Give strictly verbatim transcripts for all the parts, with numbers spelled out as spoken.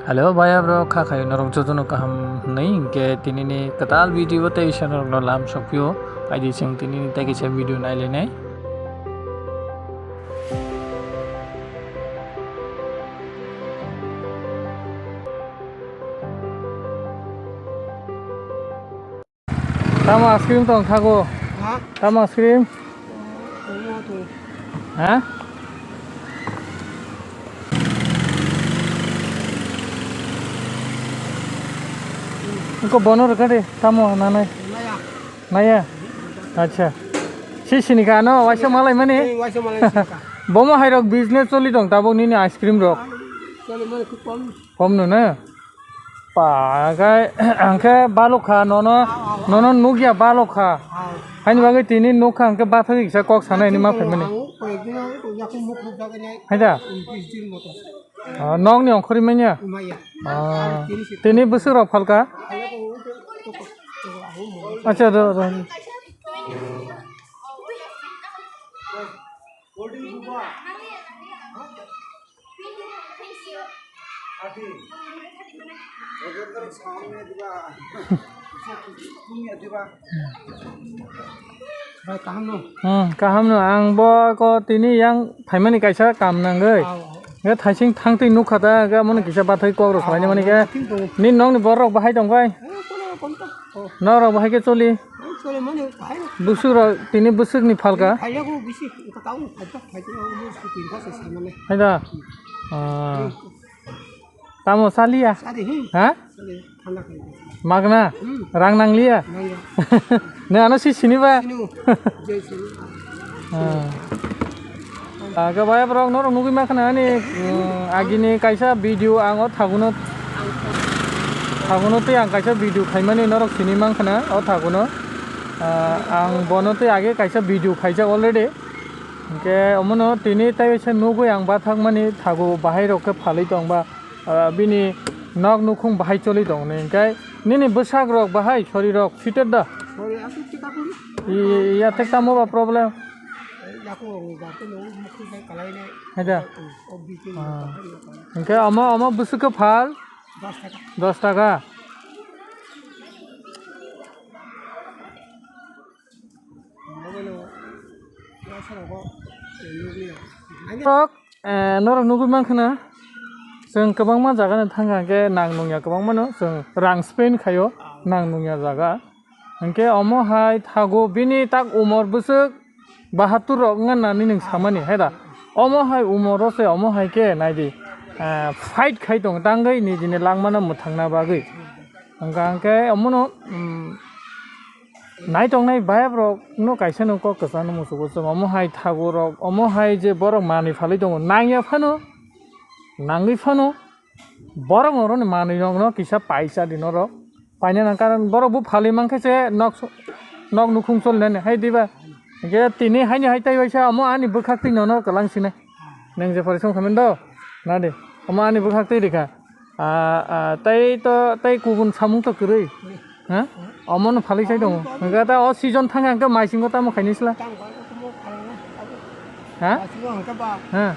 Hello bhaiya bro, kha khayo norok jotono kaham hwnwi, hinkhe tinini kwtal video tei isa norokno lam sokphio. Aidi chwng tinini tei kaisa video nailainai. Tamo ice cream tong thago? Ha? Tamo ice cream? Tongmo tong. Ha? Ko bono rwkha de, tamo nanai. Naya. Naya? Acha. Si sini ka no, waisa malai mani? Eh, waisa malai sini ka. Bomo hai rok business choli tong tabuk nini ice cream rok. Choli mani khub kom. Kom no na? Pa, khe, ang khe balok kha, nono, nono nukya balok kha. Haini bagwi tini nuk kha, ang khe bathagwi kisa kok sanai ni ma phaimani. Hai da? Ah, nokni ongkhorwi manya? Ah, tini bwswk rok phalka? Acha, ro, ro. Bai, kaham no? Hmm, kaham no. Ang bo ko tini yang phaimani kaisa kam nangwi. Aw, aw. Nge thaising thangtwi nukha ta, nge moni kisa bathai kok rok salaini mani khe. Aw, thik tongo. Ni nokni borok bahai tong bai? Eh, kono kom ta. Oh. Norok bahai khe choli? Eh, choli mani bahai. Bwswk rok tini bwswk ni phalka? Phaila ko bisi, ko taun phaita, phaita ko bisi tin kha se samale. Hai da? Ah. Hmm. Tamo saliya? Sali, hmm. Ha? Sali, thanda khai. Magna? Hmm. Rang nangliya? Nangya. Nang ano si sini ba? Sinu. Jai sinu. Ah. Ah, khe bhai borok norok nugwi mankha na ani, mm, agini kaisa video ang o thaguno, thaguno tei ang kaisa video khaimani norok sini mankha na o thaguno. Ah, ang bono tei age kaisa video khaijak already. Hinkhe omono tini tei waisa nugwi ang bathakmani thagu bahai rok khe phalwi tong ba. Ah, bini nok nukhung bahai choli tong ni, hinkhe nini bwsak rok bahai sori rok fitted da? Sori aswk khe ta kuri. I, ya thik tamo ba problem. Yaku rok ni jar tei nung mukhung bai kalai nai. Hai da? O B K ni Ah. Hinkhe omo, omo bwswk khe phal? Dos taka. Dos taka. Norok, eh, norok nugwi mankha na, chwng kwbangma jaga no thangkha, hinkhe nang nungya kwbangma no chwng rang spend khaio, nang nungya jaga. Hinkhe omo hai thago bini tak umor bwswk bahattur rok wngna nini nwng samani, hai da? Omo hai umor o se omo hai khe naidi, eh, fight khai tong tangwi nijini langmano mwthangna bagwi. Hwnkha hinkhe omono, um, naitongnai bayap rok no kaisa no kok kwchang no musugo chwng omo hai thago rok, omo hai je borok manwi phalwi tongo, nangya phano, nangwi phano, borok norokni manwi rok no kisa paisa di norok, paina nang, karon borok bo phalwi mankhe se nok, nok nukhung choli nani hai diba, hinkhe tini haini hai tai waisa omo ani bwkhak twi nono kwlang sinai, nwng je pore song khaimani do, nadi, omo ani bwkhak twi rikha. Ah, ah, tei to, tei kubun samung to kwrwi. Ha? Omono phalwi sai tongo. Hwnkhe ta o season thangkha hwnkhe maisingo tamo khaini sla? Ha? Ha.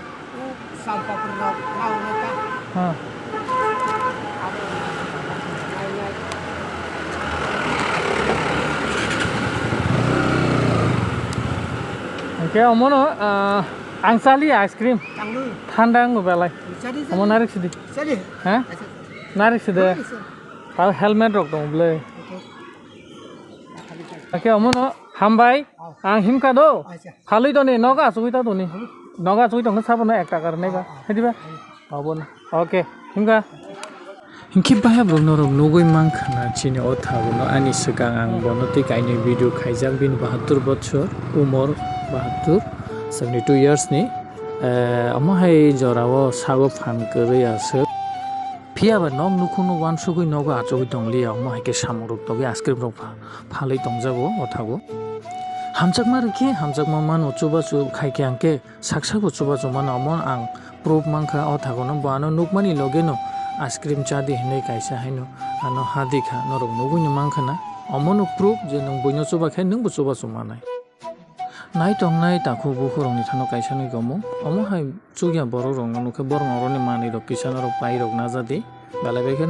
Hwnkhe omono, ah, ang chaliya ice cream. Thanda wngo belai. Omo narwk sidi. Sadi. Ha? Acha. Narwk sidi. Sadi, sir. Tal helmet rok tong bwle. Oke. Oke, omono hambai. Oh. Ang himkha do. Acha. Phalwi toni, nogo achugwi ta toni. Hmm. Nogo achugwi tongkha sabono ek taka rwnai ba. Ah, ah. Hai diba? Hmm. Obono. Oke. Himkha. Hinkhe bayap rok norok nugwi mankha na chini o thago no ani swkang ang bono tei kainwi video khaijak bini bahattur bochor umor bahattur seventy two years ni. Eh, omo hai jora o sago phan kwrwi aswk. Phiya ba nok nukhung no uansugwi nogo achugwi tong liya, omo hai khe samung rok togwi ice cream rok pha-, phalwi tong jago o thago. Hamjakma rwkhe hamjakma mano, chubachu khai khe ang khe saksa bo chubachu mano, omo ang proof mankha o thago no, bo ano nukmani loge no ice cream cha di hinwi kaisa haino ano ha di kha, norok nugwi no mankha na, omo no proof je nwng buino chuba khe nwng bo chubachu manai. Naitongnai takhuk bukhuk rokni thano kaisa nwi gomo. Omo hai chukya borok rokno nukhe borok rokni manwi rok kisa norok pai rok naja di. Belai bai khe